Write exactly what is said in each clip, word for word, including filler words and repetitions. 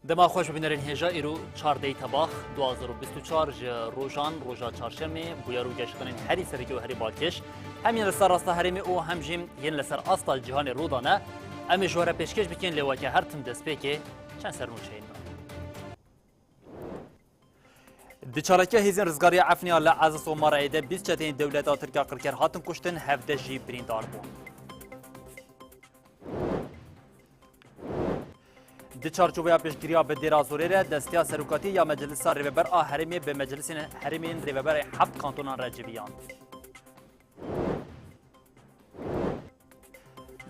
Dema xweş bibînerên hêja, îro çardehê Tebax du hazar û bîst û çar ji rojan, roja çarşemê, bûyer û geşedanên herî serekî û herî balkêş, hem yên li ser rasta herêmê û hem jî yên li ser asta cîhanê rû dane. Em ê ji we re pêşkêş bikin, lê weke her tim destpêkê çend sernûçeyên me. Di çalakiya Hêzên Rizgariya Efrînê ya li Ezas û Marayê de bîst çeteyên dewleta Tirk ya qirker hatin kuştin, hevdeh jî birîndar bûn. Di çarçoveya piştgiriya bi Dêra Zorê re, desteya serokatî ya Meclisa Rêveber a Herêmê bi meclisên herêmên rêveberê heft kantonan re civiyand.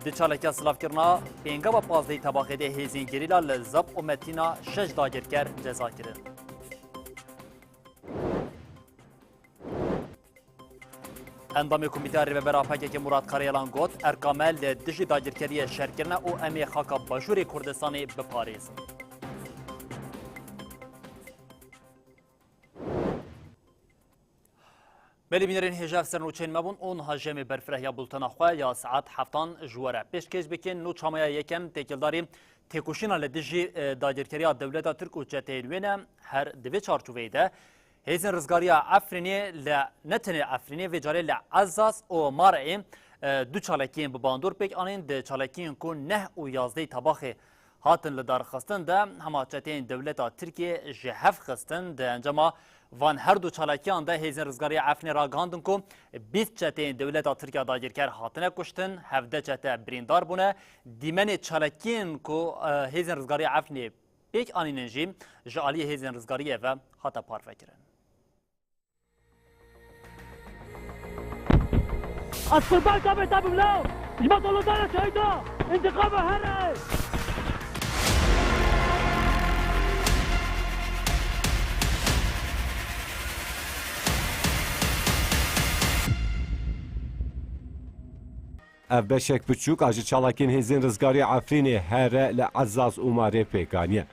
Di çalakiya silavkirina pêngava pazdehê Tebaxê de hêzên gerîla li Zap û Metîna şeş dagirker ceza kirin. Endamê Komîteya Rêveber a P K K Murat Karayalan got, erka me li dijî dagirkeriyê şer kirine û em ê xaka Başûrê Kurdistanê biparêzin. Belê bînerên hêja, ev sernûçeyên me bûn û niha jî em ê berfireh ya bultena xwe ya saet heftan ji we re pêşkêş bikin. Nûçemeya yekem têkildarî têkoşîna li dijî, e, dagirkeriya dewleta Tirk û çeteyên wê ne. Her di vê çarçoveyê de Hêzên Rizgariya Efrînê li, ne tenê Efrînê, vê carê li Ezaz û Mareyê, e, du çalakiyên bi bandor pêk anîn. Di çalakiyên ku neh û yazdehê Tebaxê hatin lidarxistin de, hema çeteyên dewleta Tirkiyê ji hev xistin. Di encama van her du çalakiyan de Hêzên Rizgariya Efrînê ragihandin ku bîst çeteyên dewleta Tirk ya dagirker hatine kuştin, hevdeh çete birîndar bûne. Dîmenê çalakiyên ku, e, Hêzên Rizgariya Efrînê pêk anînin jî ji aliyê Hêzên Rizgariyê ve hate parvekirin. Ez qurban kabê te bim law. Ji bo dolozana şehîda, întiqama here. Ev beşek biçûk a ji çalakiyên Hêzên Rizgarî Efrînê here li Ezaz û Marê pêk aniye.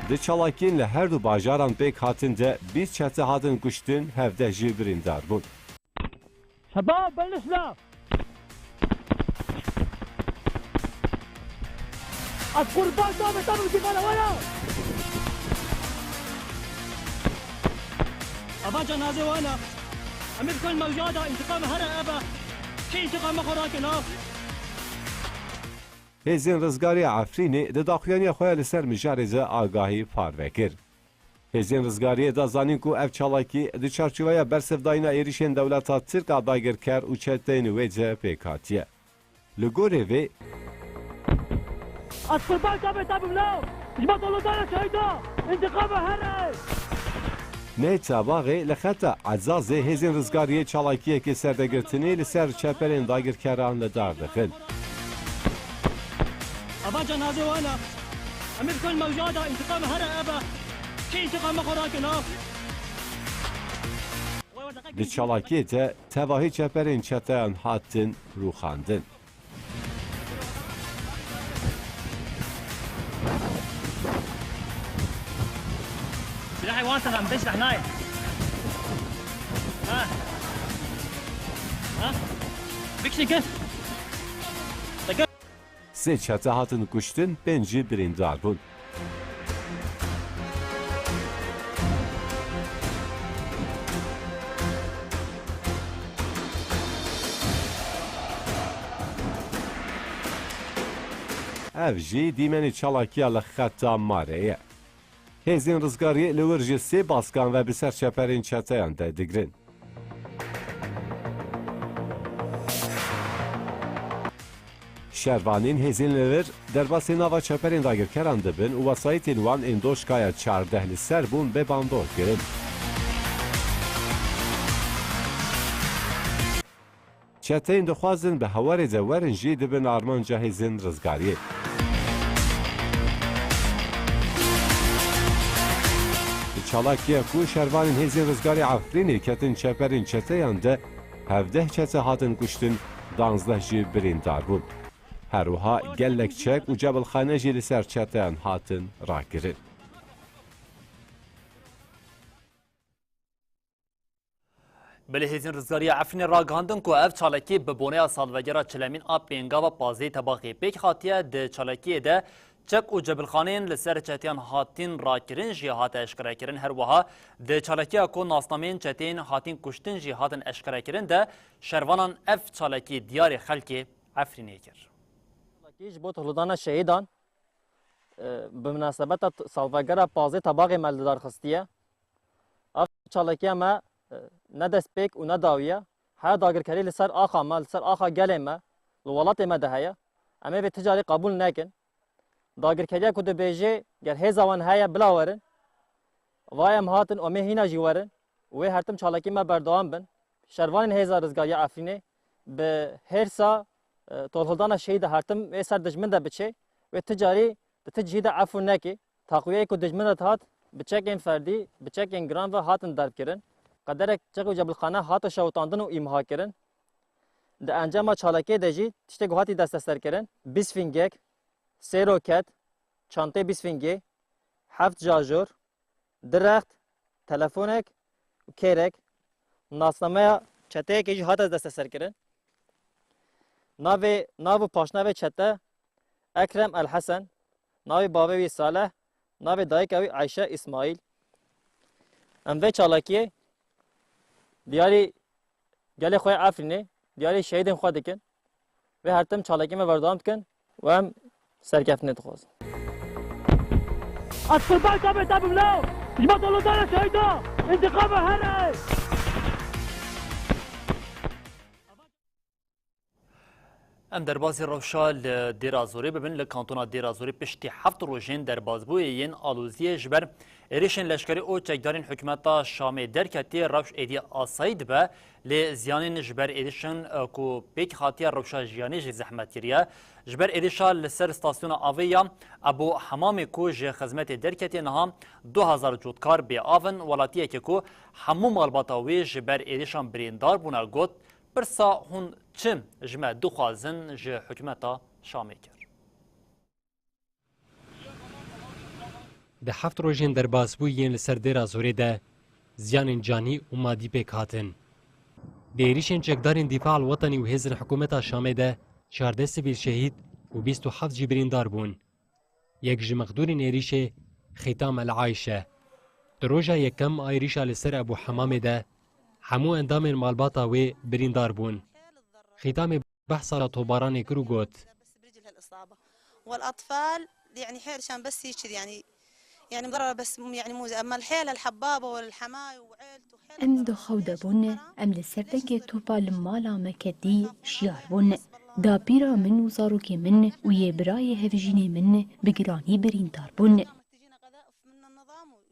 Di çalakiyên li her du bajaran pêk hatin de bîst çete hatin kuştin, hevdeh jî birîndar bûn. Şebab, belişna! Ez qurban navê te bim, cîvana waya! Ava cenazê wana. Em ê bikin mewcada, întiqam here eve. Kê întiqama xwe rake nav? Hêzên Rizgariya Efrînê di daxuyaniya xwe ya li ser mijarê de agahî parve kir. Hêzên Rizgariyê da zanîn ku ev çalakî di çarçoveya bersivdayîna êrişên dewleta Tirk a dagirker û çeteyên wê de pêk hatiye. Li gorî vê, Ez qurban kabê te bim law. Ji bo dolozana şehîda, întiqama here. Nê Tebaxê li xeta Ezazê Hêzên Rizgariyê çalakiyekê serdegirtinê li ser çeperên dagirkeran li dar dixin. Ava cenazê wana. Em ê bikin mewcada, întiqama here eve. Kê întiqama xwe rake nav? Di çalakiyê de tevahî çeperên çeteyan hatin rûxandin. Silahê wan tena, em bê silah nayê. Ha. Ha. Bikişî gel. Sê çete hatin kuştin, pênc jî birîndar bûn. Ev jî dîmenê çalakiya li xeta Marê ye. Hêzên Rizgariyê li wir ji sê baskan ve bi ser çeperên çeteyan de digrin. Şervanên hêzên li vir derbasî nava çeperên dagirkeran dibin û wesayîtên wan ên doşkaya çardeh li ser bûn bê bandor kirin. Çeteyên dixwazin bi hewarê de werin jî dibin armanca hêzên rizgariyê. Di çalakiya ku şervanên hêzên rizgarî Efrînê ketin çeperên çeteyan de, hevdeh çete hatin kuştin, danzdeh jî birîndar bûn. Her wiha gelek çek û cebilxane jî li ser çeteyan hatin rakirin. Belê hêzên rizgariya Efrînê ragihandin ku ev çalakî bi boneya salvegera çilemîn a pêngava pazdehê Tebaxê pêk hatiye. Di çalakiyê de Çek û cebilxaneyên li ser çeteyan hatîn rakirin jî hate eşkerekirin. Her wiha di çalakiya ku nasnameyên çeteyên hatîn kuştin jî hatin eşkerekirin de şervanan ev çalakî diyarê xelkê Efrînê kir. Çalakî ji bo tohildana şehîdan, e, bi minasebeta t-, salvegera pazdeh Tebaxê me li dar xistiye. Ev çalakiya me, e, ne destpêk û ne dawî ye. Her dagirkerî li ser axa me, li ser axa gelê me, li welatê me de heye. Em ê vê ti carî qebûl nekin. Dagirkeriya ku dibêje ger hêza wan heye bila werin. Va em hatin û em ê hîna jî werin. Wê her tim çalakî me berdewam bin. Şervanên Hêza Rizgariya Efrînê bi hêrsa, e, tolhildana şehîda her tim ê ser dijmin de biçê. Wê ti carî di ti cihî de efû nekê. Taqwiyeyê ku dijmin re dihat, bi çekên ferdî, bi çekên giran ve hatin derbkirin. Qederek çek û cebilxane hate şewitandin û îmha kirin. Di encama çalakiyê de jî tiştê ku hatî desteserkirin, bîst fîngek, sê roket, çantê bîst fîngê, heft şarjor, du rext, telefonek û kêrek, nasnameya çeteyekê jî hate desteserkirin. Navê, nav û paşnavê çete Ekrem El Hesen, navê bavê wî Saleh, navê dayika wî Ayşe Îsmaîl. Em vê çalakiyê diyarî gelê xwe ya Efrînê, diyarî şehîdên xwe dikin. Wê her tim çalakî me berdewam dikin û em serkeftinê dixwazin. Ez qurban kabê te bim law. Ji me dolozana şehîda. Întiqama here. Em derbasî rewşa li Dêra Zorê bibin. Li kantona Dêra Zorê piştî heft rojên derbasbûyê yên aloziyê ji ber êrişên leşkerî û çekdarên hikûmeta Şamê derketiye, rewş êdî asayî dibe, lê ziyanên ji ber êrişên, e, ku pêk hatiye rewşa jiyanê jî zehmet kiriye. Ji ber êrişa li ser stasyona avê ya Ebû Hemamê ku ji xizmetê derketiye niha du hezar cotkar bêav in, welatiyeke ku hemû malbata wê ji ber êrişan birîndar bûne got, Pirsa hûn çi ji me dixwazin ji hikûmeta Şamê kir? Di heft rojên derbasbûyî yên li ser Dêra Zorê de ziyanên canî û madî pêk hatin. Di êrîşên çekdarên Dîfa el Wetenî û hêzên hikûmeta Şamê de çardeh sivîl şehîd û bîst û heft jî birîndar bûn. Yek ji mexdûrên êrîşê Xîtam El Ayşe. Di roja yekem a êrîşa li ser Ebû Hemamê de hemû endamên malbata wê birîndar bûn. Xîtamê behsa tobaranê kir û got, والأطفال يعني حيل عشان بس هيك يعني، يعني مضررة بس يعني مو زي، أما الحيل الحبابة والحماية وعيلته حيل Em di xew de bûn, em li ser dengê topa li mala me ketî şiyar bûn. Dapîra min û zarokê min û yê birayê hevjînê min bi giranî birîndar bûn.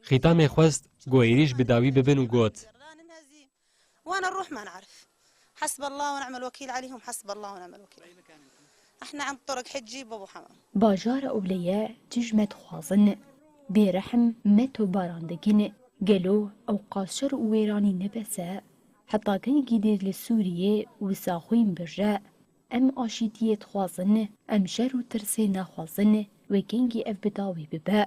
Xîtamê xwest ku êrîş bi dawî bibin û got, وين نروح ما نعرف. حسب الله ونعم الوكيل عليهم، حسب الله ونعم الوكيل. احنا عند طرق حجي بابو حمام. Bajara Ewleye çi ji me dixwazin? Bêrehm me tobaran dikin. Gelo ew qas şer û wêranî ne bes e? Heta kengî dê li Sûriyê wisa xwîn birje? Em aşîtiyê dixwazin, em şer û tirsê naxwazin, wê kengî ev bi dawî bibe.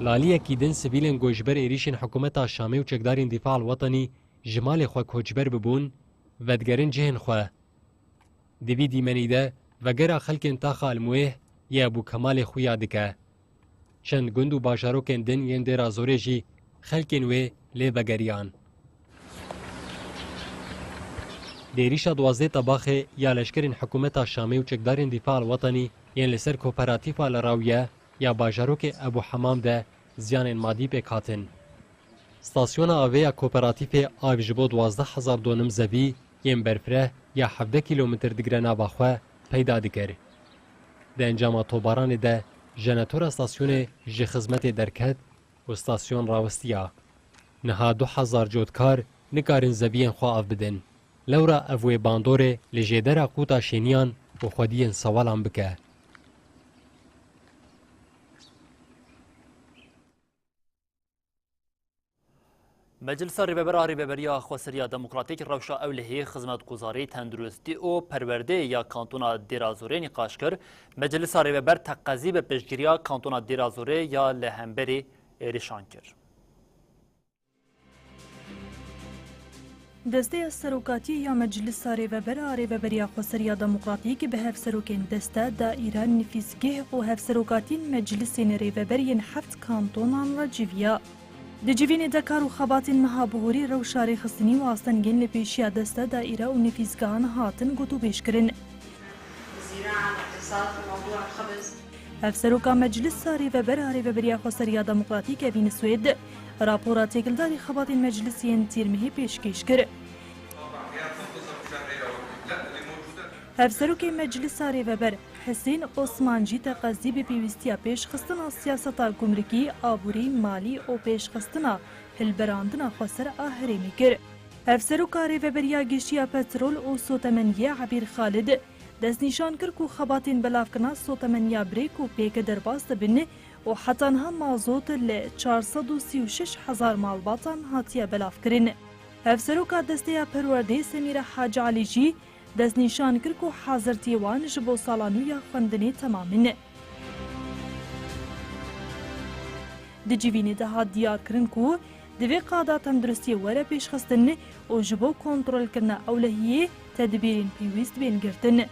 Laliyekî din sivîlên ku ji ber êrîşên hikûmeta Şamê û çekdarên Dîfa el Wetenî ji malê xwe koçber bibûn, vedigerin cihên xwe. Di vî dîmenî de vegera xelkên taxa Elmûyeh yê Ebû Kemalê xuya dike. Çend gund û bajarokên din yên Dêra Zorê jî xelkên wê lê vegeriyan. Di êrîşa duwazdeh Tebaxê ya leşkerên hikûmeta Şamê û çekdarên Dîfa el Wetenî yên li ser kooperatîfa li Rawiye ya bajarokê Ebû Hemam de ziyanên madî pêk hatin. Stasyona avê ya kooperatîfê av ji bo duwazdeh hezar donim zevî yên berfireh ya hevdeh kîlometr digire nava xwe peyda dikir. Di encama tobaranê de jenetora stasyonê ji xizmetê derket û stasyon rawistiya. Niha du hezar cotkar nikarin zeviyên xwe av bidin. Lewra ev wê bandorê li jêdera qûta şêniyan û xwediyên sewalan bike. Meclisa Rêveber a Rêveberiya Xweseriya Demokratîk rewşa Ewlehê, Xizmetguzarî, Tenduristî û Perwerdeyê ya Kantona Dêrazorê nîqaş kir. Meclisa Rêveber teqezî bi piştgiriya Kantona Dêrazorê ya li hemberî êrişan kir. Desteya Serokatiyê ya Meclisa Rêveber a Rêveberiya Xweseriya Demokratîk bi hevserokên deste, daîre, nifîsgeh û hevserokatiyên meclisên rêveber yên heft kantonan re civiya. Di civînê de kar û xebatên meha bihorî rewşa rêxistinî û astengên li pêşiya deste, daîre û nifîsgehan hatin gotûbêjkirin. Hevseroka Meclisa Rêveber a Rêveberiya Xweseriya Demokratîk Evîn Swêd rapora têkildarî xebatên meclisê yên tîrmehê pêşkêş kir. Hevserokê Meclisa Rêveber Hisên Osman jî teqezî bi pêwîstiya pêşxistina siyaseta gumrikî, aborî, malî û pêşxistina hilberandina xweser a herêmê kir. Hevseroka Rêveberiya Giştî ya Petrol û Sotemeniyê Ebîr Xalid destnîşan kir ku xebatên belavkirina sotemeniya birêk û pêk derbas dibin û heta niha mazot li çar sed û sî û şeş hezar malbatan hatiye belavkirin. Hevseroka Desteya Perwerdê Semîre Hacî Elî jî destnîşan kir ku hazirtiyê wan ji bo sala nû ya xwendinê temam in. Di civînê de hat diyarkirin ku divê qada tenduristiyê were pêşxistin û ji bo kontrolkirina ewlehiyê tedbîrên pêwîst bên girtin.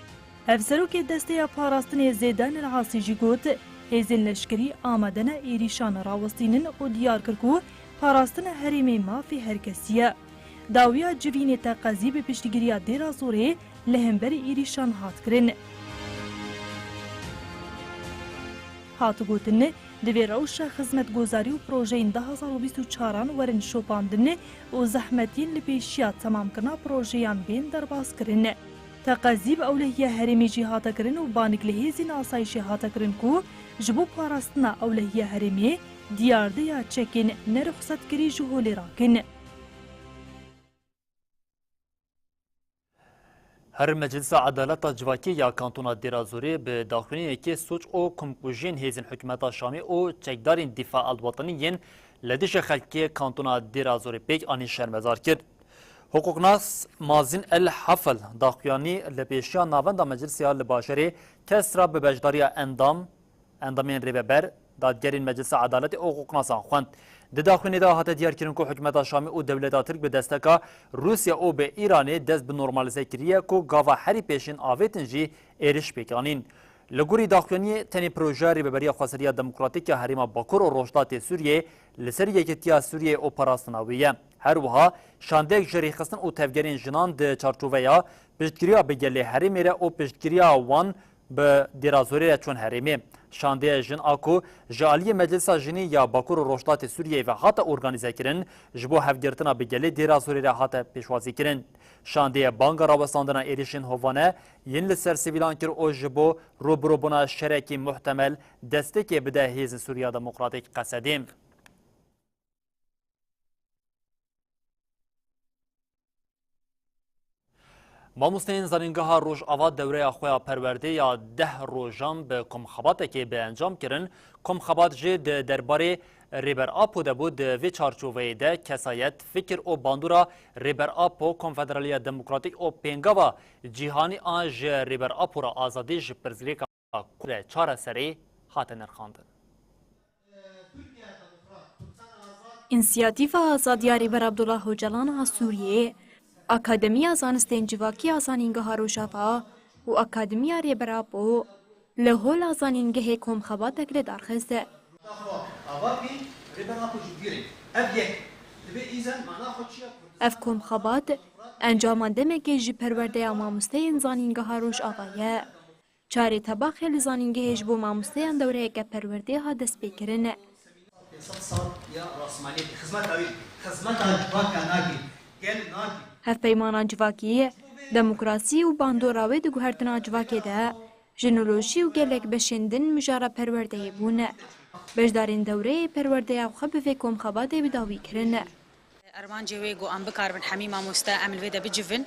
Hevserokê Desteya Parastinê Zêdan El Asî jî got, hêzên leşkerî amade ne êrîşan rawestînin û diyar kir ku parastina herêmê mafê her kesî ye. Dawiya civînê teqezî bi piştgiriya Dêra Zorê li hemberî êrîşan hat kirin. Hat gotin, divê rewşa xizmetgozarî û projeyên du hazar û bîst û çaran werin şopandin û zehmetiyên li pêşiya temamkirina projeyan bên derbas kirin. Teqezî bi ewlehiya herêmê jî hate kirin û banik li hêzên asayişê hate kirin ku ji bo parastina ewlehiya herêmê diyardeya çekên nerixsetkirî ji holê rakin. Her Meclisa Edaleta Civakî ya Kantona Dêrazorê bi daxuyaniyekê soç û komkujiyên hêzên hikûmeta Şamê û çekdarên dîfa el-wetenî yên li dijî xelkê Kantona Dêrazorê pêk anî şermezar kir. Hiqûqnas Mazîn El Hefel daxuyanî li pêşiya Navenda Meclisiya li bajarê Kesra bi beşdariya endam, endamên rêveber, dadgerên Meclisa Edaletê û hiqûqnasan xwend. Di daxuyanê de hate diyarkirin ku hikûmeta Şamê û dewleta Tirk bi desteka Rûsya û bi Îranê dest bi normalîze kiriye ku gava herî pêşîn avêtin jî êrîş pêk anîn. Li gorî daxuyaniyê tenê projeya Rêveberiya Xweseriya Demokratîk ya Herêma Bakur û Rojhilatê Sûriyeyê li ser yekîtiya Sûriyeyê û parastina wê ye. Her wiha şandeyek ji rêxistin û tevgerên jinan di çarçoveya piştgiriya bi gelê herêmê re û piştgiriya wan bi Dêrazorê re çûn herêmê. Şandeya jin a ku ji aliyê Meclisa Jinî ya Bakur û Rojhilatê Sûriyeyê ve hate organîzekirin, ji bo hevgirtina bi gelê Dêrazorê re hate pêşwazîkirin. Şandeya banga rawestandina êrişên hovane yên li ser sivîlan kir û ji bo rûbirûbûna şerekî muhtemel destpêkê bide Hêzên Sûriya Demokratîk, Qesedê. Mamosteyên Zanîngeha Rojava dewreya xwe ya perwerdê ya deh rojan bi komxebatekê bi encam kirin. Komxebat jî di derbarê Rêber Apo de bû. Di vê çarçoveyê de kesayet, fikir û bandora Rêber Apo, Konfederaliya Demokratîk û pêngava cîhanî a ji Rêber Apo re azadî ji pirsgirêka Kurd re çareserî hate nirxandin. Însiyatîfa Azadiya Rêber Abdullah Ocalan a Sûriyê, Akademiya Zanistên Civakî ya Zanîngeha Rojava û Akademiya Rêber Apo li hola zanîngehê komxebatek li dar xist. Ev komxebat encama demekê ji perwerdeya mamosteyên Zanîngeha Rojava ye. Çarê tebaxê li zanîngehê ji bo mamosteyan dewreyeke perwerdê hat destpêkirin. Pênc sed sal ya rasmaniyetê xizmeta wî, xizmeta civaka nakî, gel nakî. Hevpeymana civakî, demokrasî û bandora wê di guhertina civakê de ji nûroşî û gelek beşên din mijara perwerdeyê bûn. Beşdarên dewreyê perwerdeya xwe bi vê komxebatê bi dawî kirin. Armancê wê ku em bikaribin hemî mamoste em li vê de bicivin.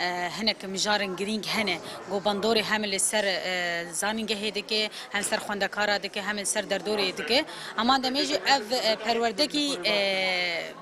E, hinek mijarên girîng hene ku bandorê hem li ser, e, zanîngehê dike, hem ser xwendekara dike, hem li ser derdorê dike. Heman demê jî ev, e, perwerdekî, e,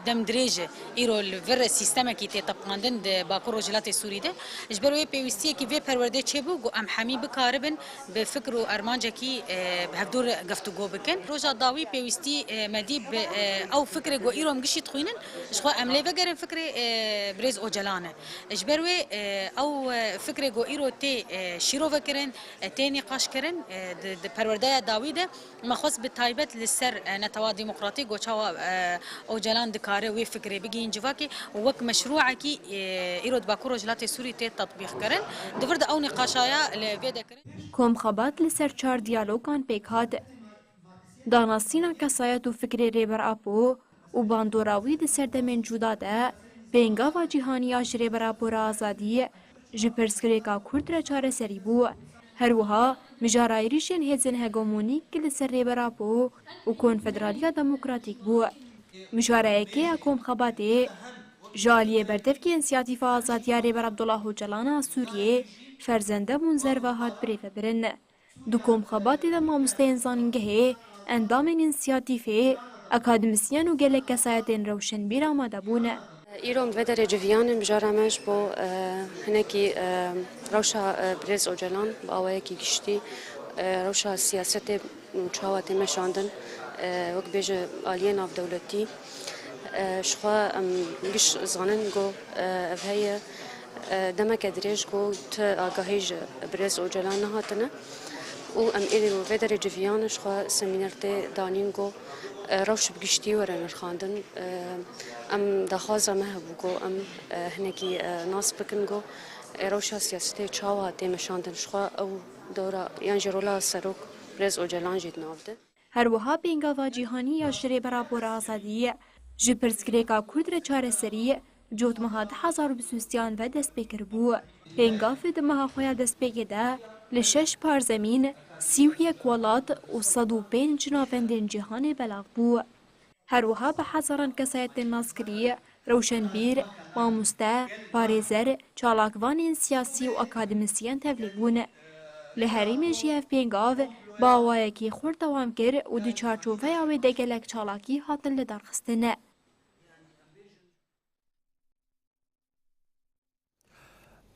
demdirêj e. Îro li vir sîstemekî tê tepqandin di Bakur Rojhilatê Sûrî de. Ji ber wê pêwîstiyekî vê perwerdê çêbû ku em hemî bikaribin bi fikr û armancekî, e, bi hevdû re geftûgo bikin. Roja dawî pêwîstî, e, me dî bi, e, ew fikrê ku îro em giştî dixwînin, ji xwe Em lê vegerin fikrê, e, birêz Ocalan e. Ji ber wê, e, ew, e, fikrê ku îro tê, e, şîrove kirin, e, tê nîqaş kirin, e, di, di perwerdeya dawî de, me xwest bi taybet li ser, e, Netewa Demokratîk ku çawa, e, Ocalan dikare wê fikrê bigihîn civakê û wek meşrûekî, e, îro di Bakur Rojhilatê Sûrî tê tetbîqkirin. Di vir de ew nîqaşaya li vê de kirin. Komxebat li ser çar diyalogan pêk hat. Danasîna kesayet û fikrê Rêber Apo û bandora wî di serdemên cuda de pêngava cîhanî ya ji Rêber Apo re azadî, ji pirsgirêka Kurd re çareserî bû. Her wiha mijara êrîşên hêzên hegemonîk li ser Rêber Apo û Konfederaliya Demokratîk bû. Mijara yekê ya Komxebatê ji aliyê berdevkê Însiyatîfa Azadiya Rêber Abdullah Ocalan a Sûriyê Ferzende Munzer ve hat birêvebirin. Di komxebatê de mamosteyên zanîngehê, endamên însiyatîfê, akademîsyen û gelek kesayetên rewşenbîr amade bûne. Îro em vê derê civiyan in, mijara me ji bo, e, hinekî, e, rewşa, e, birêz Ocalan bi awayekî giştî, e, rewşa siyasetê û çawa tê meşandin, e, wek bêje aliyê navdewletî, e, ji xwe em giş zanin ku, e, ev heye. E, demeke dirêj ku ti agahî ji birêz Ocalan nehatine û em êdî li vê derê civiyan ji xwe semîner tê danîn ku, e, rewş bi giştî were nirxandin. E, em daxwaza me hebû ku em, e, hinekî, e, nas bikin ku, e, rewşa siyasetê çawa tê meşandin ji xwe ew dewra yan jî rola serok birêz Ocalan jî di nav de. Her wiha pêngava cîhanî ya ji Rêber Apo re azadî ji pirsgirêka Kurd re çareserî cotmeha du hezar û bîst û sêyan ve dest pê kiribû. Pêngav di meha xwe ya destpêkê de li şeş parzemîn, sî û yek welat û sed û pênc navendên cîhanê belav bû. Her wiha bi hezaran kesayetên naskirî, rewşenbîr, mamoste, parêzer, çalakvanên siyasî û akademîsyen tevlî bûn. Li herêmê jî ev pêngav bi awayekî xurt dewam kir û di çarçoveya wê de gelek çalakî hatin lidarxistin.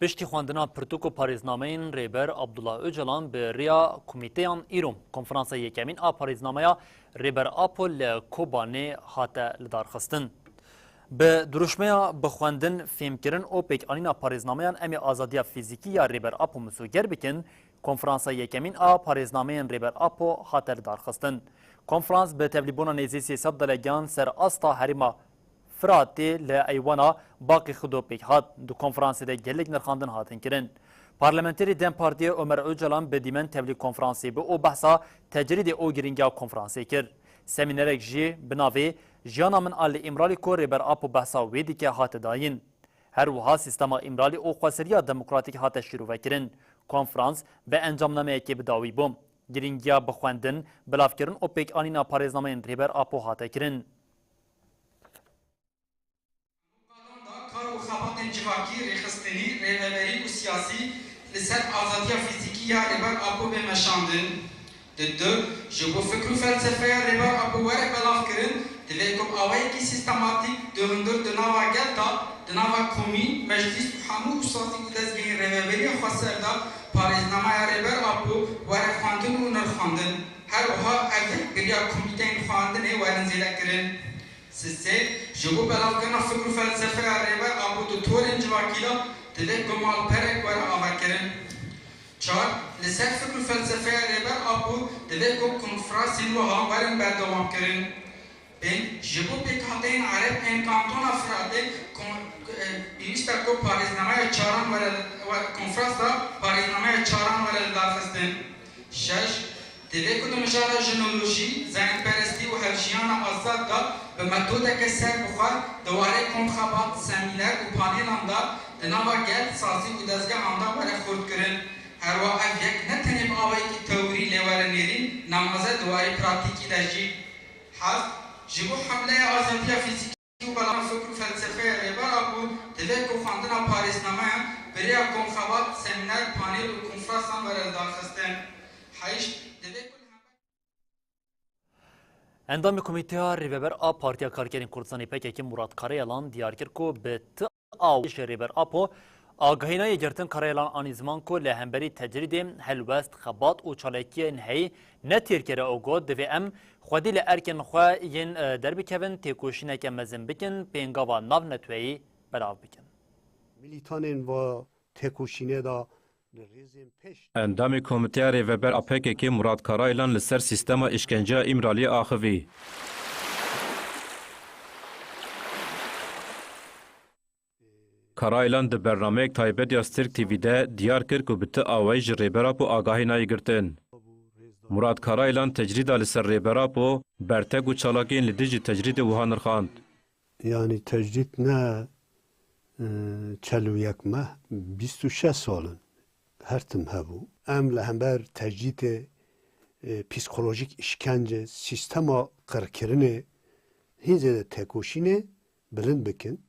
Piştî xwendina pirtûk û parêznameyên Rêber Abdullah Ocalan bi riya komîteyan îro konferansa yekemîn a parêznameya Rêber Apo li Kobanê hate lidarxistin. Bi dirûşmeya bi xwendin, fêmkirin û pêkanîna parêznameyan Em ê azadiya fîzîkî ya Rêber Apo misoger bikin, konferansa yekemîn a parêznameyên Rêber Apo hate lidarxistin. Konferans bi tevlîbûna nêzî sê sed delegeyan ser asta herêma Firatê li eywana Baqî Xido pêk hat. Di konferansê de gelek nirxandin hatin kirin. Parlamenterê DEM Partiyê Omer Ocalan bi dîmen tevlî konferansê bû û behsa tecrîdê û girîngiya konferansê kir. Semînerek jî bi navê Jiyana min a li Îmralî ku Rêber Apo behsa wê dike hate dayîn. Her wiha sîstema Îmralî û xweseriya demokratîk hate şîrovekirin. Konferans bi encamnameyekê bi dawî bû. Girîngiya bi xwendin, bilavkirin û pêkanîna parêznameyên Rêber Apo hate kirin. Kar û xebatên civakî, rêxistinî, rêveberî û siyasî li ser azadiya fîzîkî ya Rêber Apo bê meşandin. Di du, ji bo fikr û felsefeya Rêber Apo were belavkirin, divê ku bi awayekî sîstematîk di hundir di nava gel de, di nava komîn, meclîs û hemû sazî û dezgehên rêveberiya xweser de parêznameya Rêber Apo were xwendin û nirxandin. Her wiha ev yek bi riya komîteyên xwendinê werin zêdekirin. Sisê, ji bo belavkirina fikr û felsefeya Rêber Apo di torên civakî de divê ku malperek were avakirin. Çar, li ser fikr û felsefeya Rêber Apo divê ku konferansên wiha werin berdewamkirin. Pênc, ji bo pêkhateyên Ereb ên kantona Firatê kon-, e, pêwîst e ku parêznameya çaran were, were, konferansa parêznameya çaran were lidarxistin. Şeş, Divê ku di mijara jinolojî, zayendperestî û hevjiyana azad de bi metodeke serbixwe di warê komxebat, semîner û panêlan de di nava gel, sazî û dezgehan de were xurtkirin. Herwiha ev yek ne tenê bi awayekî teorî lê were nêrîn, nemaze di warê pratîkî de jî. Heft, ji bo hemleya azadiya fîzîkî û belama fikr û felsefeya Rêber Apo divê ku xwendina parêznameyan bi rêya komxebat, semîner, panel û konferansan were lidarxistin. Heyşt, divê ku li hember Endamê Komîteya Rêveber a Partiya Karkerên Kurdistanê P K K Murat Karayalan diyar kir ku bi ti awayekî Rêber Apo Agahî nayê girtin Karayelan anî ziman ku li hemberî tecrîdê helwest, xebat û çalakiyên heyî ne têrkere û got, divê em xwedî li erkên xwe yên, e, derbikevin, têkoşîneke mezin bikin, pêngava navneteweyî belav bikin. Milîtanên va têkoşînê de li rêzên pêş. Endamê Komîteya Rêveber a P K K Murat Karaylan li ser sîstema îşkenceya Îmraliyê axivî. Karaylan di bernameyek taybet ya Stirk T V de diyar kir ku bi ti awayî ji Rêber Apo agahî nayê girtin. Murat Karaylan tecrîda li ser Rêber Apo, bertek û çalakiyên li dijî tecrîdê wiha nirxand. Yanî tecrîd ne, e, çel û yek meh, bîst û şeş sal in. Her tim hebû. Em li hember tecrîdê, e, psîkolojîk îşkence, sîstema qirkirinê hîn zêde têkoşînê bilind bikin.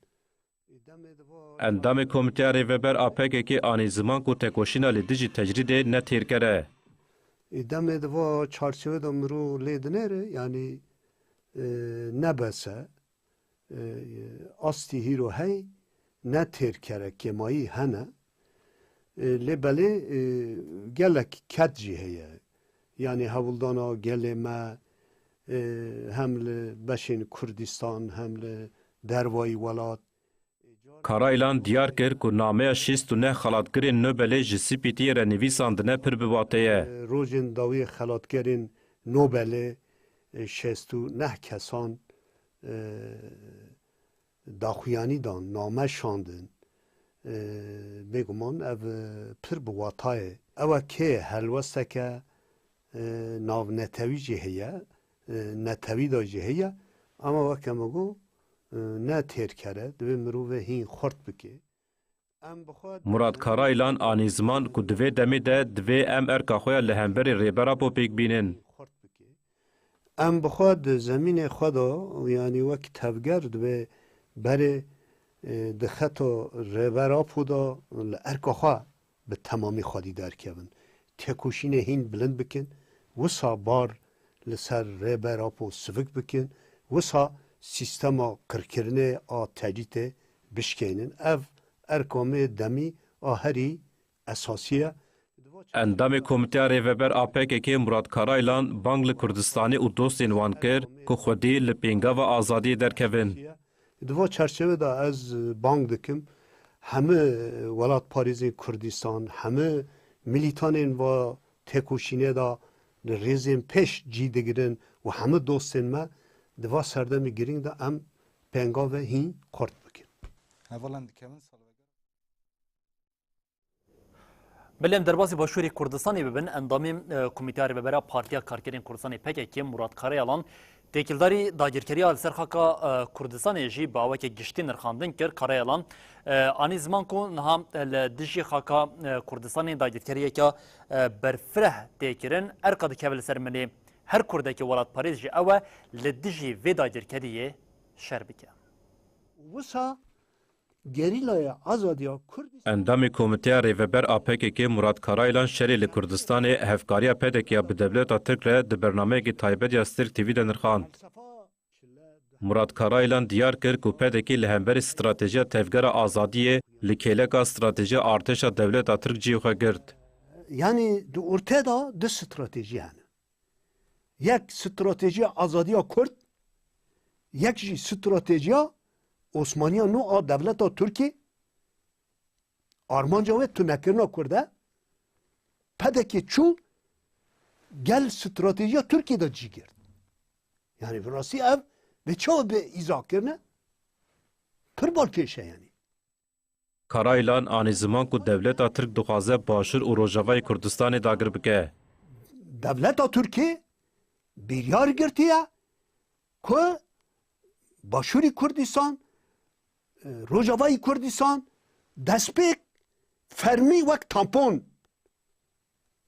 Endamê Komîteya Rêveber a P K K anî ziman ku têkoşîna li dijî tecrîdê ne têrker e. Ê, demê di va çarçeve de mirov lê dinêre, yanî, e, ne bes e. E, astî hîro hey ne têrker e, kêmayî hene. E, lê belê, e, gelek ked jî heye. Yanî hewldana gelê me, e, hem li beşên Kurdistan, hem li dervayî welat, Karaylan diyar kir ku nameya şêst û neh xelatgirên Nobelê ji C P T'yê re nivîsandine pir bi wate ye. Rojên dawiyê xelatgerên Nobelê, e, şêst û neh kesan, e, daxuyanî dan, name şandin. E, bêguman ev, e, pir bi wata ye. Ew e kê helwesteke, e, navnetewî jî heye, e, netewî de jî heye. Ama weke me got, e, ne têrker e, divê mirovê hîn xurt bike. Em bi xwe Murat Karaylan anî ziman ku di vê demê de divê em erka xwe ya li hemberî Rêber Apo pêk bînin. Em bi xwe di zemînê xwe de, yanî wek tevger divê berê, e, di xeta Rêber Apo de li erka xwe bi temamî xwedî derkevin. Têkoşînê hîn bilind bikin, wisa bar li ser Rêber Apo sivik bikin, wisa sîstema qirkirinê a tecrîtê bişkeynin. Ev erka me demî a herî esasî ye. Endamê Komîteya Rêveber a P K K Murat Karaylan bang li Kurdistanê û dostên wan kir ku xwedî li pêngava azadiyê derkevin. Di va çerçeve de ez bang dikim, hemî welatparêzên Kurdistan, hemî milîtanên va têkoşînê de li rêzên pêş cî digirin û hemî dostên me di va serdemê girîng de em pêngavê hîn xurt bikin. Hevalan dikevin salvegera. Belê em derbasî Başûrê Kurdistanê bibin, endamê, e, Komîteya Rêvebera Partiya Karkerên Kurdistanê P K K Murat Karayalan têkildarî dagirkeriya li ser xaka, e, Kurdistanê jî bi aweke giştî nirxandin kir. Karayalan, e, anî ziman ku niha, e, li dijî xaka, e, Kurdistanê dagirkeriyeke, e, berfireh tê kirin, erka dikeve li ser milê her Kurdekî welatparêz jî ew e li dijî vê dagirkeriyê şer bike. Wisa Gerîlaya Azadiya Kurdistan. Endamê Komîteya Rêveber a P K K Murat Karaylan şerê li Kurdistanê hevkariya P D K'ya bi dewleta Tirk re di bernameyekî taybet ya Stirk T V de nirxand. Murat Karaylan diyar kir ku P D K li hemberî stratejiya Tevgera Azadiyê li kêleka stratejiya artêşa dewleta Tirk cihê xwe girt. Yanî di ortê de du stratejî hene. Yek stratejiya azadiya Kurd, yek jî stratejiya Osmaniya nû a dewleta Tirkî. Armanca wê tunekirina Kurd e. P D K çû gel stratejiya Tirkî de cî girt. Yanî bi rastî ev bê çawa bê îzah kirine? Pir balkêş e yanî. Karaylan anî ziman ku dewleta Tirk dixwaze Başûr û Rojavayê Kurdistanê dagir bike. Dewleta Tirkê biryar girtiye ku Başûrî Kurdistan, e, Rojavayî Kurdistan destpêk fermî wek tampon,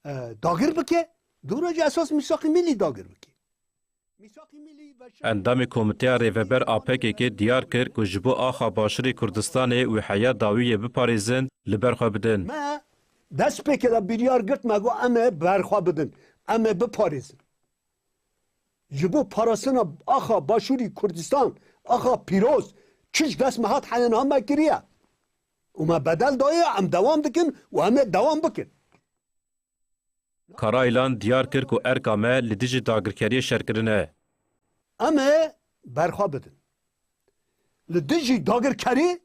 e, dagir bike, dûra jî esas mîsaqî milî dagir bike. Endamê Komîteya Rêveber a P K K diyar kir ku ji bo axa Başûrê Kurdistanê û heya dawiyê biparêzin, li ber xwe bidin. Me dest pê kir de biryar girt, me got, em ê ber xwe bidin, em ê biparêzin. Ji bo parastina axa Başûrî Kurdistan, axa pîroz, çi ji dest me hat heya niha me kiriye. Û me bedel daye, em dewam dikin û em ê dewam bikin. Karaylan diyar kir ku erka me li dijî dagirkeriyê şerkirin e. Em ê berxwe bidin. Li dijî dagirkerî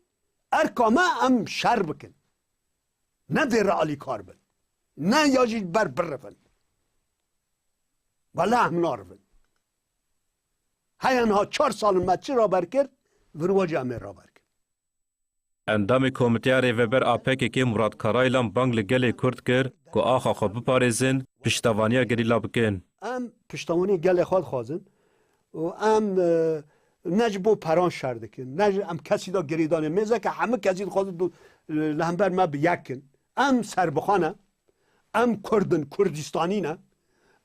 erka me em şer bikin. Ne dê realîkar bin. Ne ya jî ber birivin. Wele em narivin. Heya niha çar sal in me çi raber kir, virwa jî em ê raber kin. Endamê Komîteya Rêveber a P K K Murat Karaylan bang li gelê Kurd kir ku axa xwe biparêzin, piştevaniya gerîla bikin. Em piştewanî gelê xwe dixwazin û em, e, ne ji bo peran şer dikin, ne ji em kesî de girêdanê mêze ke hemû kesî dixwazin du-, li hember me bi yek kin. Em serbixwe ne, em Kurd in, Kurdistanî ne,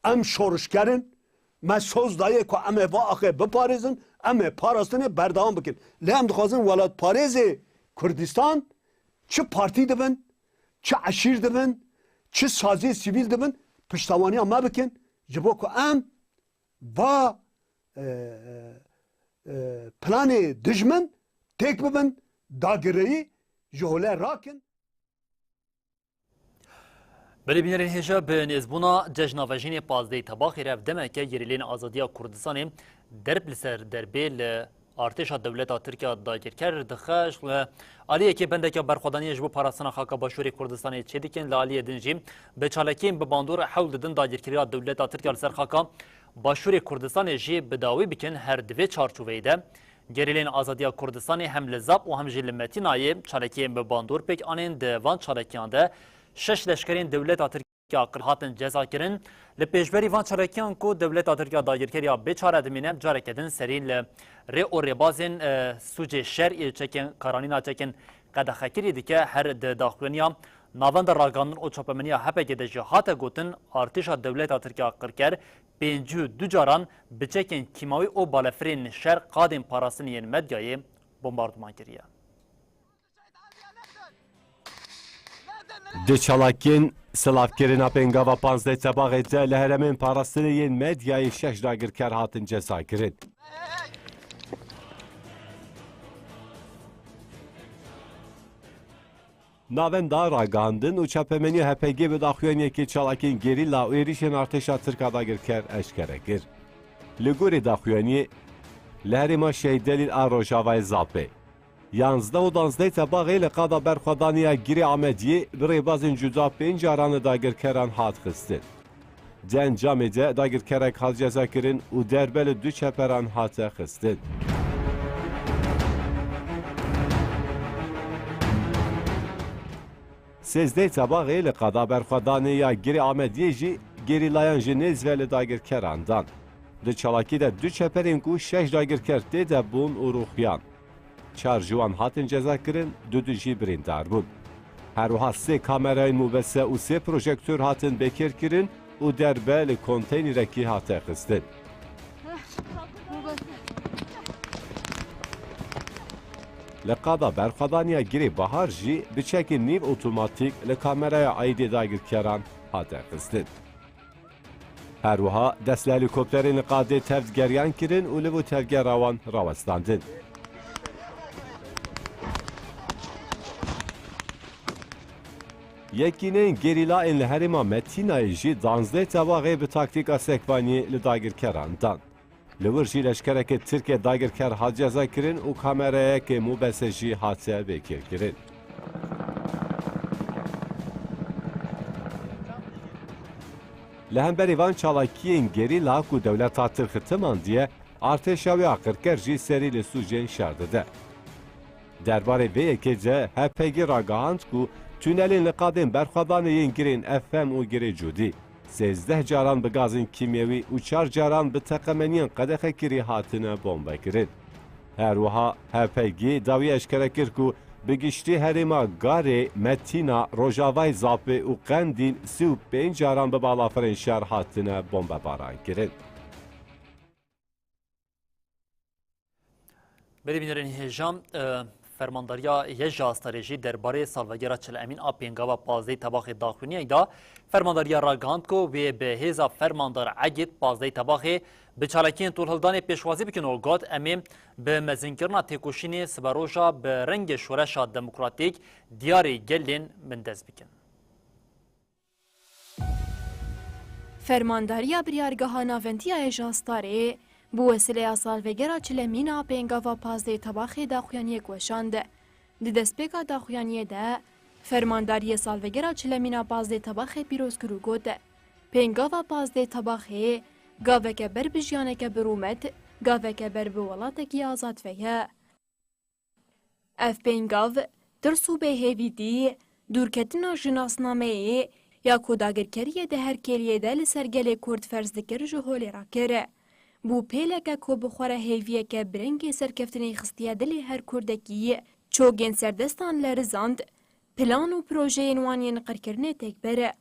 em şorişger in, me soz daye ku em ê va axê biparêzin, em ê parastinê berdewam bikin. Lê em dixwazin welatparêzê Kurdistan çi partî dibin, çi eşîr dibin, çi saziyê sivîl dibin, piştewaniya me bikin, ji bo ku em va, e, e, e, planê dijmin têk bibin, dagireyî ji hole rakin. Belê bînerên hêja, bi nêzbûna cejna vejînê pazdehê Tebaxê re ev demeke gerîlên azadiya Kurdistanê derb li ser derbê li artêşa dewleta Tirk ya dagirker dixe. Ji aliyekê bendeke berxwedaniyê ji bo parastina xaka Başûrê Kurdistanê çêdikin, li aliyê din jî bi çalakiyên bi bandor hewl didin dagirkeriya dewleta Tirk ya li ser xaka Başûrê Kurdistanê jî bi dawî bikin. Her di vê çarçoveyê de gerîlên azadiya Kurdistanê hem li Zap û hem jî li Metînayê çalakiyên bi bandor pêk anên. Di van çalakiyan de şeş leşkerên dewleta Tirk ya qir hatin cezakirin. Li pêşberî van çalakiyan ku dewleta Tirk ya dagirker ya bê çare dimîne, careke din serî li rê û rêbazên, e, sûcê şer ê çekên karanîna çekên qedexekirî dike. Her di daxuyaniya Navenda Ragihandin û Çapemeniya H P G de jî hate gotin, artêşa dewleta Tirk ya qirker pêncî û du caran bi çekên kîmawî û balefirên şer qadên parastinê yên Medyayê bombarduman kiriye. Di çalakiyên silavkirina pêngava panzdeh Tebaxê de li herêmên parastinê yên Medyayê şeş dagirker hatin cezakirin. Navenda Ragihandin û Çapemeniya H P G bi daxuyaniyekê çalakiyên gerîla û êrîşên artêşa Tirk a dagirker eşkere kir. Li gorî daxuyaniyê, li herêma Şehîd Delîl a Rojavayê Zapê, yanzdeh û danzdeh Tebaxê li qada berxwedaniya Girê Amediyê bi rêbazên cuda pênc caran li dagirkeran hat xistin. Di encamê de dagirkerek hat cezakirin û derbe li du çeperan hate xistin. Sêzdeh Tebaxê li qada berxwedanê ya Girê Amediyê jî gerîlayan ji nêz ve li dagirkeran dan. Di çalakî de du çeperên ku şeş dagirker tê de bûn û rûxiyan. Çar ji wan hatin cezakirin, du du jî birîndar bûn. Her wiha sê kamerayên mobese û sê projektor hatin bêkêrkirin û derbe li konteynerekî hate xistin. Li qada berxwedaniya Girê Bahar jî bi çekên nîv otomatîk li kameraya aîdê dagirkeran hate xistin. Her wiha dest li helîkopterên li qadê tevd geriyan kirin û li bo tevgera wan rawestandin. Yekîneyên gerîla ên li herêma Metînayê jî danzdeh Tebaxê bi taktîka sekvaniyê li dagirkeran dan. Li wir jî leşkerekê Tirk ê dagirker hat cezakirin û kamerayeke mobese jî hate bêkêrkirin. Li hemberî van çalakiyên gerîla ku dewleta Tirk xitimandiye, artêşa wê aqirker jî serî li sûcên şer dide. Derbarê vê yekê de H P G ragihand ku tunelên li qadên berxwedanê yên girên F M û girê Cûdî, sêzdeh caran bi gazên kîmyewî û çar caran bi teqemeniyên qedexekirî hatine bombekirin. Her wiha H P G dawî eşkere kir ku bi giştî herêma Garê, Metîna, Rojavayê Zapê û Qendîl sî û pênc caran bi balafirên şer hatine bombebarankirin. Belê bînerên hêja, e, Fermandariya YJA Astarê jî derbarê salvegera çil emîn a pêngava pazdehê Tebaxê daxuyaniyek da. Fermandariya ragihand ku wê bi hêza Fermandar Egîd pazdehê Tebaxê Bi çalakiyên tolhildanê pêşwazî bikin û got, em ê bi mezinkirina têkoşînê siberoja bi rengê şoreşa demokratîk diyarî gelên bindest bikin. Fermandariya Biryargeha Navendî ya Hêja Starê bi wesîleya salvegera çilemîn a pêngava pazdehê Tebaxê daxuyaniyek weşand. Di destpêka daxuyaniyê de, fermandariyê salvegera çilemîn a pazdehê Tebaxê pîroz kir û got, pêngava pazdehê Tebaxê gaveke ber bi jiyaneke bi rûmet, gaveke ber bi welatekî azad ve ye. Ev pêngav, tirs û bêhêvîtî, dûrketina ji nasnameyê ya ku dagirkeriyê di her kêliyê de li ser gelê Kurd ferz dikir, ji holê rakir. Bû pêleke ku bi xwe re hêviyeke bi rengê serkeftinê xistiye dilê her Kurdekî, çogên serdestan lerizand, plan û projeyên wan yên qirkirinê têk bir.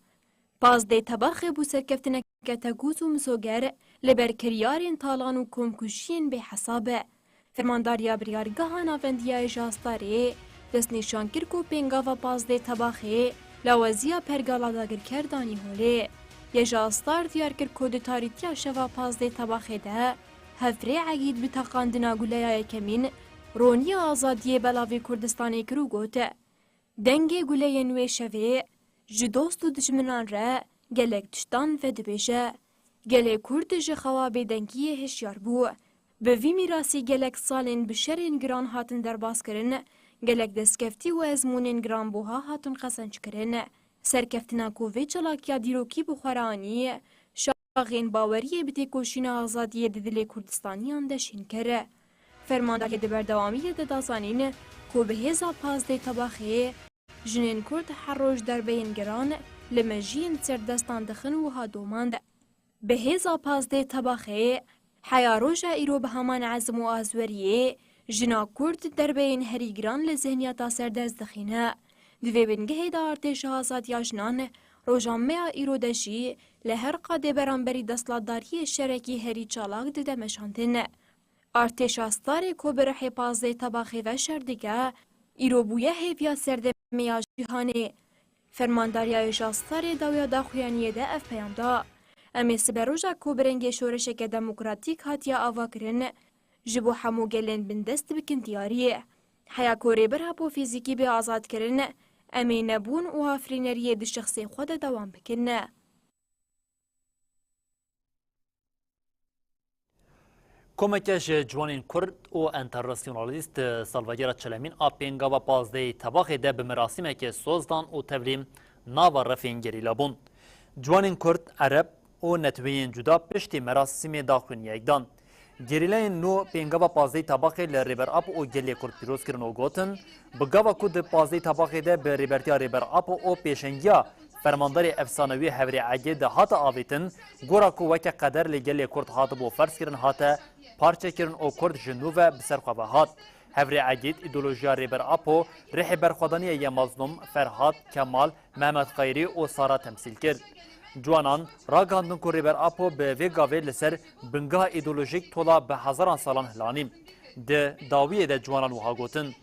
Pazdehê Tebaxê bû serkeftineke tekûz û misoger li ber kiryarên talan û komkujiyên bêhesab. Fermandariya Biryargeha Navendî ya Hêja Starê destnîşan kir ku pêngava pazdehê Tebaxê laweziya pergala dagirker danî holê. Hêja Star diyar kir ku di tarîtiya şeva pazdehê Tebaxê de Hevrê Egîd bi teqandina guleya yekemîn roniya azadiyê belavê Kurdistanê kir û got, dengê guleyên wê şevê ji dost û dijminan re gelek tiştan vedibêje. Gelê Kurd ji xewa bêdengiyê hişyar bû. Bi vî mîrasî gelek salên bi şerên giran hatin derbas kirin, gelek destkeftî û ezmûnên giranbuha hatin qezenc kirin. Serkeftina ku vê çalakiya dîrokî bi xwe re anî, çaxên baweriyê bi têkoşîna azadiyê di dilê Kurdistaniyan de şîn kir. Fermandariyê di berdewamiyê de da zanîn ku bi hêza pazdehê Tebaxê jinên Kurd her roj derbeyên giran li mejiyên serdestan dixin, wiha domand, bi hêza pazdehê Tebaxê heya roja îro bi heman ezm û azweriyê jina Kurd derbeyên herî giran li zihniyeta serdest dixîne. Di vê bingehê de Artêşa Azadiya Jinan roja me ya îro de jî li her qadê beramberî desthilatdariyê şerekî herî çalak dide meşandin. Artêşa Starê ku bi rihê pazdehê Tebaxê ve şer dike, îro bûye hêviya serdemê ya cîhanê. Fermandariya Hêja Starê dawiya daxuyaniyê de ev peyam da, em ê siberoja ku bi rengê şoreşeke demokratîk hatiye avakirin, ji bo hemû gelên bindest bikin diyarî. Heya ku Rêber Apo fîzîkî bê azadkirin, em ê nebûn û afirîneriyê di şexsê xwe de dewam bikin. Komeke ji ciwanên Kurd û enternasyonalîst salvegera çilemîn a pêngava pazdehê Tebaxê de bi merasîmekê soz dan û tevlî nava refên gerîla bûn. Ciwanên Kurd, Ereb û netweyên cuda piştî merasîmê daxuyaniyek dan. Gerîlayên nû pêngava pazdehê Tebaxê li Rêber Apo û gelê Kurd pîroz kirin û gotin, bi gava ku di pazdehê Tebaxê de bi rêbertiya Rêber Apo û pêşengiya fermandarê efsanewî Hevrê Egîd hate avêtin, gora ku weke qeder li gelê Kurd hatibû ferzkirin hate parçekirin û Kurd ji nû ve bi ser xwe ve hat. Hevrê Egîd îdeolojiya Rêber Apo, rihê berxwedaniyê ye Mazlûm, Ferhat, Kemal, Mehmet Xeyrî û Sara temsîl kir. Ciwanan ragihandin ku Rêber Apo bi vê gavê li ser bingeha îdeolojîk tola bi hezaran salan hilanî. Di dawiyê de ciwanan wiha gotin,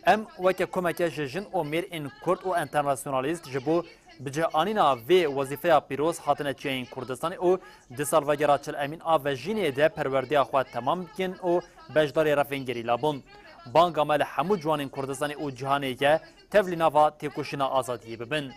em weke komeke ji jin û mêr ên Kurd û enternasyonalîst ji bo bicihanîna vê wezîfeya pîroz hatine çiyayên Kurdistanê û di salvegera çil emîn a vejînê de perwerdeya xwe temam bikin û beşdarê refên gerîla bûn. Banga me li hemû ciwanên Kurdistanê û cîhanê ye, tevlî nava têkoşîna azadiyê bibin.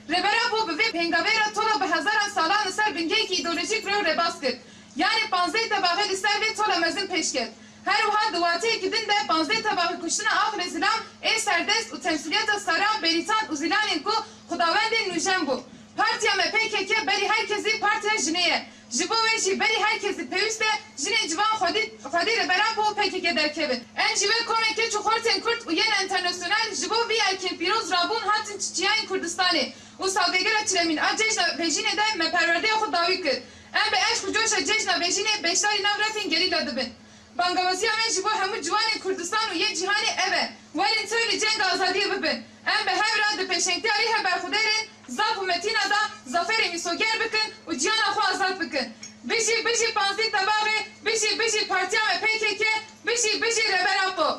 Rêber Apo bi vê pêngavê re tola bi hezaran salan li ser bingeyekî îdeolojîk rê û rêbaz kir. Yanî panzdehê Tebaxê li ser vê tola mezin pêş ket. Her wiha di wateyekî din de panzdehê Tebaxê kuştina Aqilê Zilam ê serdest û temsîliyeta Sara, Bêrîtan û Zîlanên ku xwedawendên nûjen bû. Partiya me P K K berî her kesî partiya jinê ye. Ji bo wê jî berî her kesî pêwîst e jinên ciwan xwedî, xwedî Rêber Apo û P K K derkevin. Em jî wek komeke çi xortên Kurd û yên enternasyonal ji bo vî erkên pîroz rabûn hatin çiyayên Kurdistanê û salvegera çilemîn a cejna vejînê de me perwerdeya xwe dawî kir. Em bi eşq û coşa cejna vejînê beşdarî nav refên gerîla dibin. Bangawaziya me ji bo hemû ciwanên Kurdistan û yê cîhanê ev e, werin tevlî cenga azadiyê bibin. Em bi hev re di pêşengtiya rêhe berxwedêrên zaf û metîna de zaferê mîsoger bikin û cîhana xwe azad bikin. Bijî, bijî panzdeh Tebaxê, bijî, bijî partiya me P K K, bijî, bijî Rêber Apo.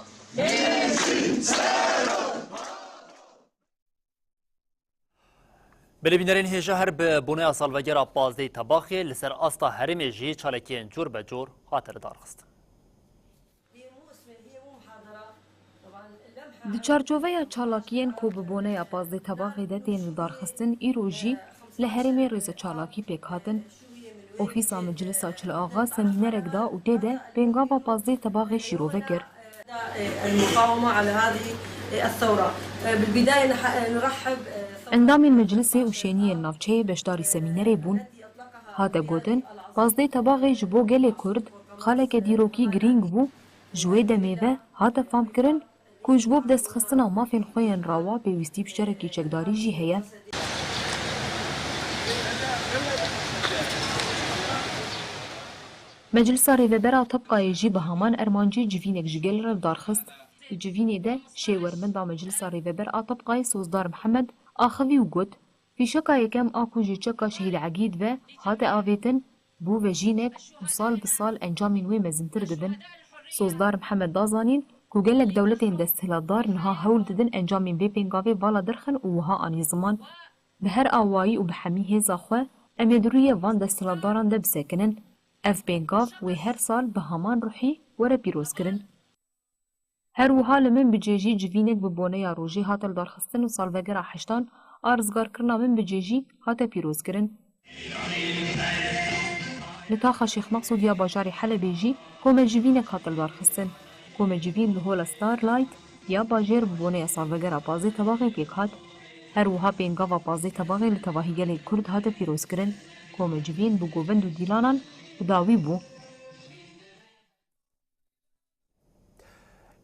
Belê bînerên hêja, her bi boneya salvegera pazdehê Tebaxê li ser asta herêmê jî çalakiyên cor be cor hate lidarxistin. Di çarçoveya çalakiyên ku bi boneya pazdehê Tebaxê de tên lidarxistin, îro jî li herêmê rêzeçalakî pêk hatin. Ofîsa Meclisa Çil Axa semînerek da û tê de pêngava pazdehê Tebaxê şîrove kir. المقاومة على هذه الثورة. بالبداية نح-، نرحب. Endamên meclisê û şêniyên navçeyê beşdarî semînerê bûn. Hate gotin, pazdehê Tebaxê ji bo gelê Kurd xaleke dîrokî girîng bû, ji wê demê ve hate famkirin ku ji bo bidestxistina mafên xwe yên rewa pêwîstî bi şerekî çekdarî jî heye. Meclisa Rêveber a Tebqayê jî bi heman ermancî civînek ji gel re lidarxist. Di civînê de şêwermenda Meclisa Rêveber a Tebqayê Sozdar Mihemed axivî û got, Fîşeka yekem a ku ji çeka Şehîd Egîd ve hate avêtin, bû vejînek û sal bi sal encamên wê mezintir dibin. Sozdar Mihemed da zanîn ku gelek dewletên desthilatdar niha hewl didin encamên vê pêngavê vala derxin û wiha anî ziman, Bi her awayî û bi hemî hêza xwe em ê di rûyê van desthilatdaran de bisekinin. Ev pêngav wê her sal bi heman ruhî were pîrozkirin. Her wiha li Minbicê jî civînek bi boneya rojê hate lidarxistin û salvegera heştan a rizgarkirina Minbicê jî hate pîrozkirin. Li taxa Şêx Meqsûd ya bajarê Helebê jî komecivînek hate lidarxistin. Komecivîn li Hola Starlight ya bajêr bi boneya salvegera pazdeh Tebaxê pêk hat. Her wiha pêngava pazdeh Tebaxê li tevahî gelê Kurd hate pîrozkirin. Komecivîn bi govend û dîlanan bi dawî bû.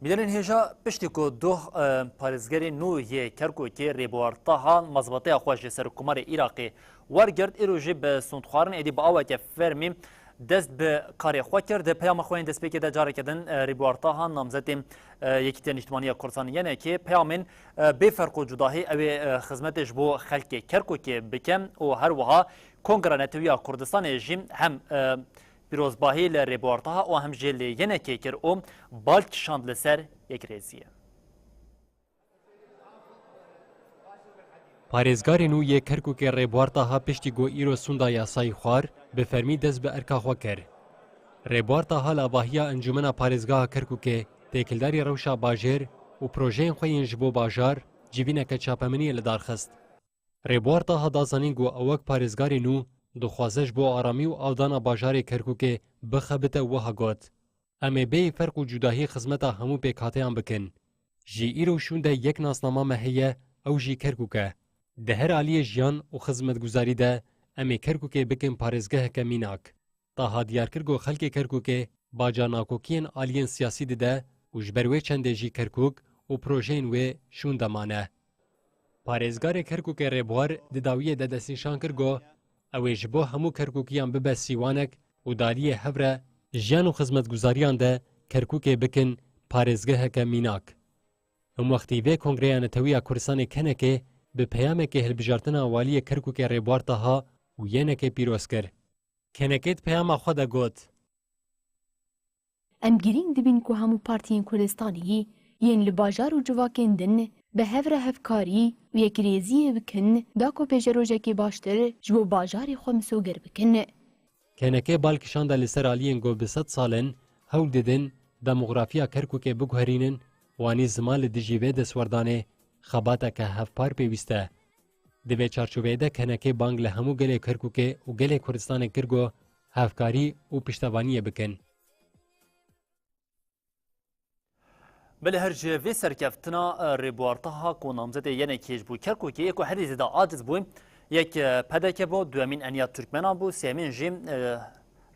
Bînerên hêja, piştî ku doh, e, parêzgerê nû yê Kerkûkê Rêbuwar Taha mazbateya xwe ji Serokkomarê Iraqê wergirt, îro jî bi sondxwarin êdî bi aweke fermî dest bi karê xwe kir. Di peyama xwe yên destpêkê de careke din, e, Rêbuwar Taha namzetê, e, Yekîtiya Nîştimaniya Kurdistan, Y N K, peyamên, e, bê ferq û cudahî ew ê, e, xizmetê ji bo xelkê Kerkûkê bike û her wiha Kongra Netewî ya Kurdistanê jî hem, e, pîrozbahî li Rêbuwar Taha û hem jî li Y N K kir û bal kişand li ser yekrêziyê. Parêzgarê nû yê Kerkûkê Rêbuwar Taha piştî ku îro sûnda yasayî xwar, bi fermî dest bi erka xwe kir. Rêbuwar Taha li avahiya Encûmena Parêzgeha Kerkûkê têkildarî rewşa bajêr û projeyên xwe yên ji bo bajar civîneke çapemeniyê li dar xist. Rêbuwar Taha da zanîn ku ew wek parêzgarê nû dixwaze ji bo aramî û avdana bajarê Kerkûkê bixebite û wiha got, Em ê bêyî ferq û cudahî xizmeta hemû pêkhateyan bikin. Ji îro û şûnde yek nasnama me heye, ew jî Kerkûk e. Di her aliyê jiyan û xizmetguzarî de em ê Kerkûkê bikin parêzgeheke mînak. Taha diyar kir ku xelkê Kerkûkê baca nakokiyên aliyên siyasî dide û ji ber wê çendê jî Kerkûk û projeyên wê şûnde mane. Parêzgarê Kerkûkê Rêbuwar di dawiyê de destnîşan kir ku ew ê ji bo hemû Kerkûkiyan bibe sîwanek û di aliyê hev re jiyan û xizmetguzariyan de Kerkûkê bikin parêzgeheke mînak. Hemwextî vê Kongreya Netewî ya Kurdistanê K N K bi peyamekê hilbijartina waliyê Kerkûkê Rêbuwar Taha û Y N K pîroz kir. K N K di peyama xwe de got, Em girîng dibîn ku hemû partiyên Kurdistanê yên li bajar û civakên din bi hev re hevkarî û yekrêziyê bikin, da ku pêşerojekê baştir ji bo bajarê xwe misoger bikin. K N K bal kişande li ser aliyên ku bi sed sal in hewl didin demografiya Kerkûkê biguherînin û anî ziman li dijî vê destwerdanê xebateke hevpar pêwîst e. Di vê çarçoveyê de K N K bang li hemû gelê Kerkûkê û gelê Kurdistanê kir ku hevkarî û piştevaniyê bikin. Belê her ji vê serkeftina, e, Rêbuwar Taha ku namzetê Y N K ji bo Kerkûkê yê ku herî zêde aciz bû, yek, e, P D K bû, duyemîn Eniya Türkmenan bû, sêyemîn jî, e,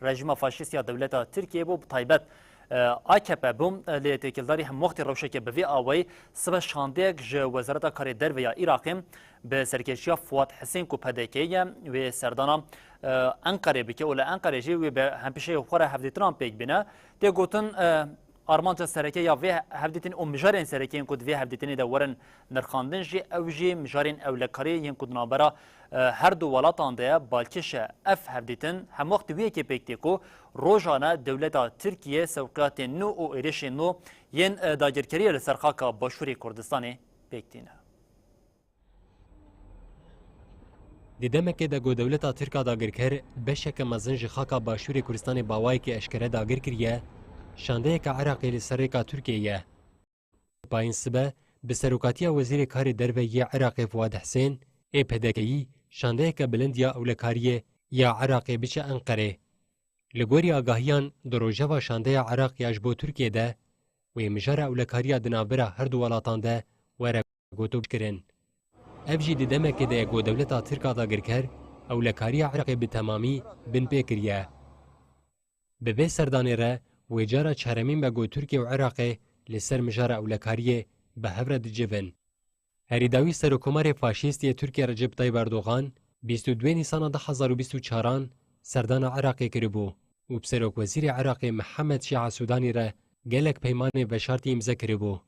rejîma faşîst ya dewleta Tirkiyê bû, bi taybet, e, A K P bû, e, lê têkildarî hemwextî rewşeke bi vê awayî sibe şandeyek ji Wezareta Karê Derve ya Iraqê bi serkêşiya Fuat Hesên ku P D K ye, wê serdana, e, Enqerê bike û li Enqerê jî wê bi hempêşeyê xwe re hevdîtinan pêk bîne. Tê gotin, e, armanca sereke ya vê hevdîtin û mijarên sereke yên ku di vê hevdîtinê de werin nirxandin jî, ew jî mijarên ewlekariyê yên ku di navbera, e, her du welatan de ye, balkêş e. Ev hevdîtin hemwext di wê yekê pêk tê ku rojane dewleta Tirkiye sewqiyatên nû û êrişên nû yên, e, dagirkeriyê li ser xaka Başûrê Kurdistanê pêk tîne. Di demekê de ku dewleta Tirk a dagirker beşeke mezin ji xaka Başûrê Kurdistanê bi awayekî eşkere dagir kiriye, şandeyeke Iraqê li ser rêka Tirkiyê ye. Payînsibe, bi serokatiya Wezîrê Karê Derve yê Iraqê Fuad Husên, ê P D K'yî, şandeyeke bilind ya ewlekariyê ya Iraqê biçe Enqerê. Li gorî agahiyan, di rojeva şandeya Iraq ya ji bo Tirkiyê de wê mijara ewlekariya di navbera her du welatan de were gotûbêjkirin. Ev jî di demekê de ye ku dewleta Tirk a dagirker ewlekariya Iraqê bi temamî binpê kiriye. Bi vê serdanê re wê cara çaremîn be ku Tirkiye û Iraqê li ser mijara ewlekariyê bi hev re dicivin. Herî dawî Serokkomarê faşîst yê Tirkiye Recep Tayyip Erdogan bîst û duê Nîsana du hezar û bîst û çaran serdana Iraqê kiribû û bi Serokwezîrê Iraqê Mihemed Şi'a Sûdanî re gelek peymanên veşartî îmze kiribû.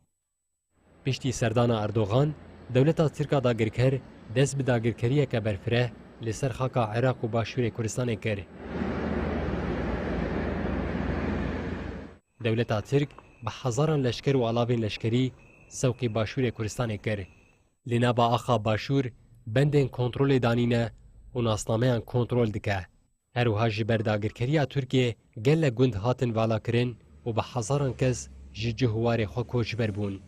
Piştî serdana Erdogan, dewleta Tirk a dagirker dest bi dagirkeriyeke berfireh li ser xaka Iraq û Başûrê Kurdistanê kir. Dewleta Tirk bi hezaran leşker û alavên leşkerî sewqî Başûrê Kurdistanê kir. Li nava axa Başûr bendên kontrolê danîne û nasnameyan kontrol dike. Her wiha ji ber dagirkeriya Tirkiyê gelek gund hatin valakirin û bi hezaran kes ji cih û warê xwe koçber bûn.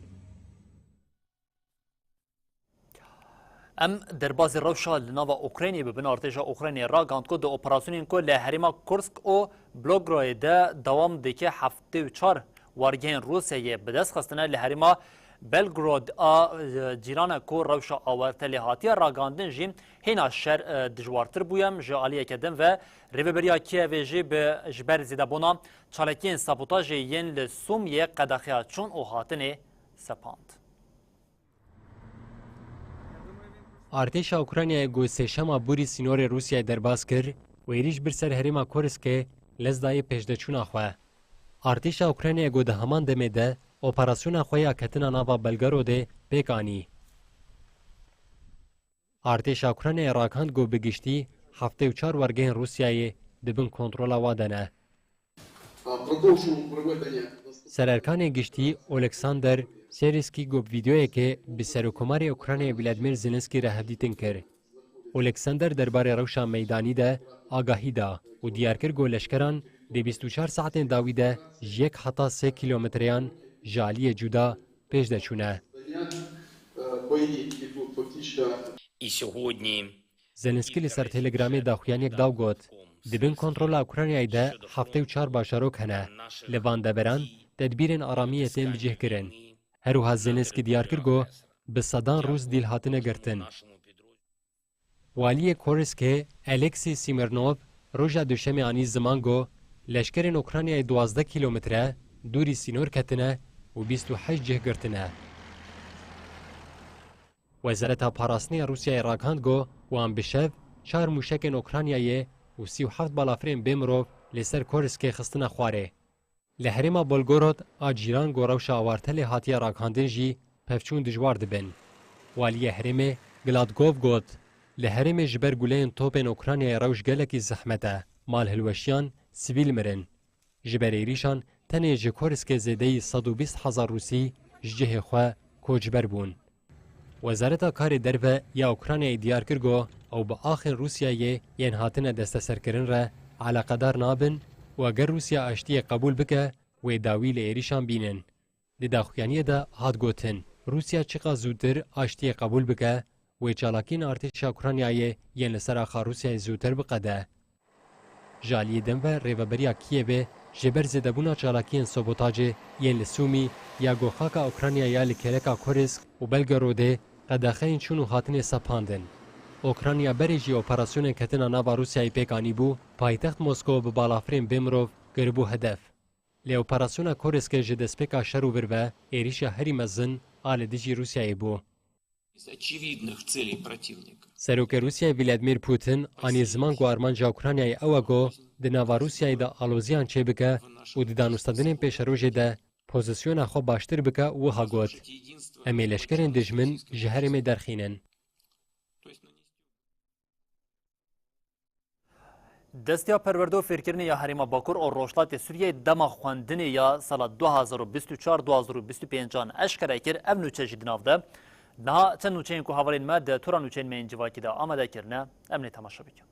Em derbazî rewşa li nava Ukraynê bibin. Artêşa Ukraynê ragihand ku di operasyonên ku li herêma Kursk û Belgorodê de dewam dike, heftê û çar wargehên Rûsyayê bi dest xistine. Li herêma Belgorod a, e, cîrane ku rewşa awarte lê hatiye ragihandin jî hêna şer, e, dijwartir bûye. Ji aliyeke din ve rêveberiya Kîevê jî bi, ji ber zêdebûna çalakiyên sabotajê yên li Sumiyê qedexeya çûn û hatinê sepand. Artêşa Ukraynayê ku sêşema borî sînorê Rûsyayê derbas kir û êrîş bir ser herêma Kurskê, lez dayê pêşdeçûna xwe. Artêşa Ukraynayê ku di heman demê de operasyona xwe ya ketina nava Belgorodê pêk anî. Artêşa Ukraynayê ragihand ku bi giştî heftê û çar wargehên Rûsyayê di bin kontrola wa de ne. Sererkanê giştî Oleksander Sêrîskî got, vîdeoyekê bi Serokkomarê Ukraynayê Vladimir Zelenskî re hevdîtin kir. Oleksander derbarê rewşa meydanî de agahî da û diyar kir ku leşkeran di bîst û çar saetên dawî de ji yek heta sê kîlometreyan ji aliyê cuda pêş de çûne. І сьогодні Zelenskî li ser Telegramê daxuyaniyek da û got, di bin kontrola Ukraynayê de heftê û çar bajarok hene. Li van deveran tedbîrên aramiyê tên bicihkirin. Her wiha Zelenskî diyar kir ku bi sedan Rûs dîl hatine girtin. Waliyê Kurskê Oleksî Smirnov roja Duşemê anî ziman ku leşkerên Ukraynayê duwazdeh kîlometre dûrî sînor ketine û bîst û heşt cih girtine. Wezareta Parastinê ya Rûsyayê ragihand ku wan bi şev çar mûşekên Ukraynayê û sî û heft balafirên bê mirov li ser Kurskê xistine xwarê. Li herêma Belgorod a cîran ku rewşa awarte lê hatiye ragihandin jî pevçûn dijwar dibin. Waliyê herêmê Gladkov got, li herêmê ji ber guleyên topên Ukraynayê rewş gelekî zehmet e, mal hilweşiyan, sivîl mirin. Ji ber êrîşan tenê ji Kurskê zêdeyî sed û bîst hezar Rûsî ji cihê xwe koçber bûn. Wezareta Karê Derve ya Ukraynayê diyar kir ku ew bi axên Rûsyayê yên hatine desteserkirin re eleqedar nabin û eger Rûsya aştiyê qebûl bike, wê dawî li êrîşan bînin. Di daxuyaniyê de hat gotin, Rûsya çiqas zûtir aştiyê qebûl bike, wê çalakiyên artêşa Ukraynayê yên li ser axa Rûsyayê zûtir biqede. Ji aliyê din ve rêveberiya Kîevê ji ber zêdebûna çalakiyên sabotajê yên li Sûmî ya ku xaka Ukraynayê ya li kêleka Kursk û Belgorodê qedexeyên çûn û hatinê sepandin. Ukrayna berê jî operasyonên ketina nava Rûsyayê pêk anîbû, paytext Moskow bi balafirên bê mirov kiribû hedef. Lê operasyona Kurskê ji destpêka şer û vir ve êrîşa herî mezin a li dijî Rûsyayê bû. З очевидних цілей противника. Serokê Rûsyayê Vladimir Putin anî ziman ku armanca Ukraynayê ew e ku di nava Rûsyayê de aloziyan çêbike û di danûstandinên pêşerojê de pozîsyona xwe baştir bike û wiha got, em ê leşkerên dijmin ji herêmê derxînin. Desteya Perwerde û Fêrkirinê ya Herêma Bakur û Rojhilatê Sûriyeyê dema xwendinê ya sala du hazar û bîst û çar du hazar û bîst û pênc an eşkere kir, ev nûçe jî di nav de Niha çend nûçeyên ku hevalên me di tora nûçeyên me yên civakî de amade kirine, em nê temaşe bikin.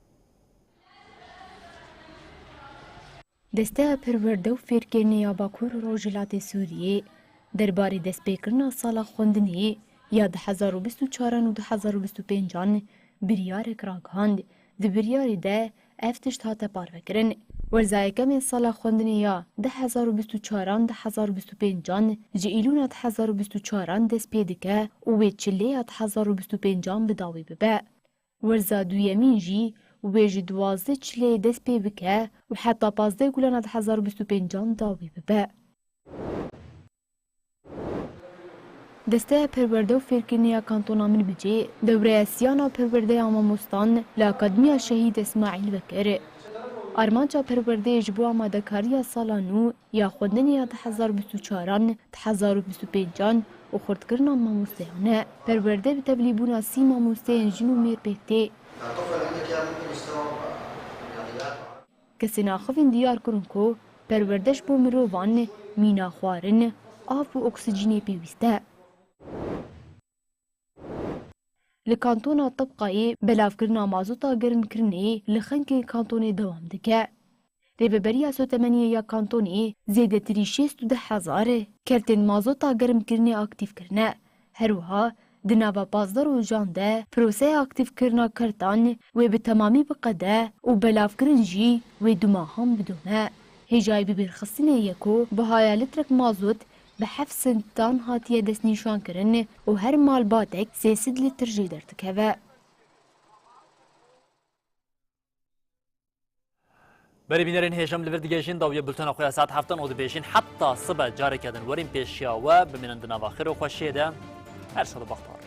Desteya Perwerde û Fêrkirinê ya Bakur û Rojhilatê Sûriyê derbarê destpêkirina sala xwendinê ya du hezar û bîst û çaran û du hezar û bîst û pêncan biryarek ragihand. Di biryarê de ev tişt hate parvekirin. Werza yekemê sala xwendinê ya du hezar û bîst û çaran du hezar û bîst û pêncan ji Îlûna du hezar û bîst û çaran dest pê dike û wê çilê ya du hezar û bîst û pêncan bi dawî bibe. Werza duyemîn jî wê ji duwazdeh çileyê dest pê bike û heta pazdeh Gulana du hezar û bîst û pêncan dawî bibe. Desteya Perwerde û Fêrkirinê ya Kantona Minbicê dewreya siyana perwerdeya mamostan li Akademiya Şehîd Îsmaîl vekir. Armanca perwerdeyê ji bo amadekariya sala nû ya xwendinê ya du hezar û bîst û çaran, du hezar û bîst û pêncan û xurtkirina mamosteyan e. Perwerde bi tevlîbûna sî mamosteyên jin û mêr pêk tê. Kesên axivîn diyar kirin ku perwerde ji bo mirovan mîna xwarin, av û oksîjînê pêwîst e. Li kantona Tibqayê belavkirina mazota germkirinê li xenkên kantonê dewam dike. Rêveberiya Sotemeniyê ya kantonê zêdetirî şêst û du hezar kertên mazota germkirinê aktîf kirine. Her wiha di nava pazdeh rojan de proseya aktîfkirina kertan wê bi temamî biqede û belavkirin jî wê du mahan bidome. Hêjayî bibîrxistinê ye ku bihaya litrek mazot bi heft sentan hatiye destnîşankirin û her malbatek sê sed litr jê derdikeve. Berê bînerên hêja, em li vir digihîjin dawiya bultena xwe ya saet heftan û dibêjin heta sibe careke din werin pêşiya we, bimînin di nava xêr û xweşiyê de. Her şad û bextewar.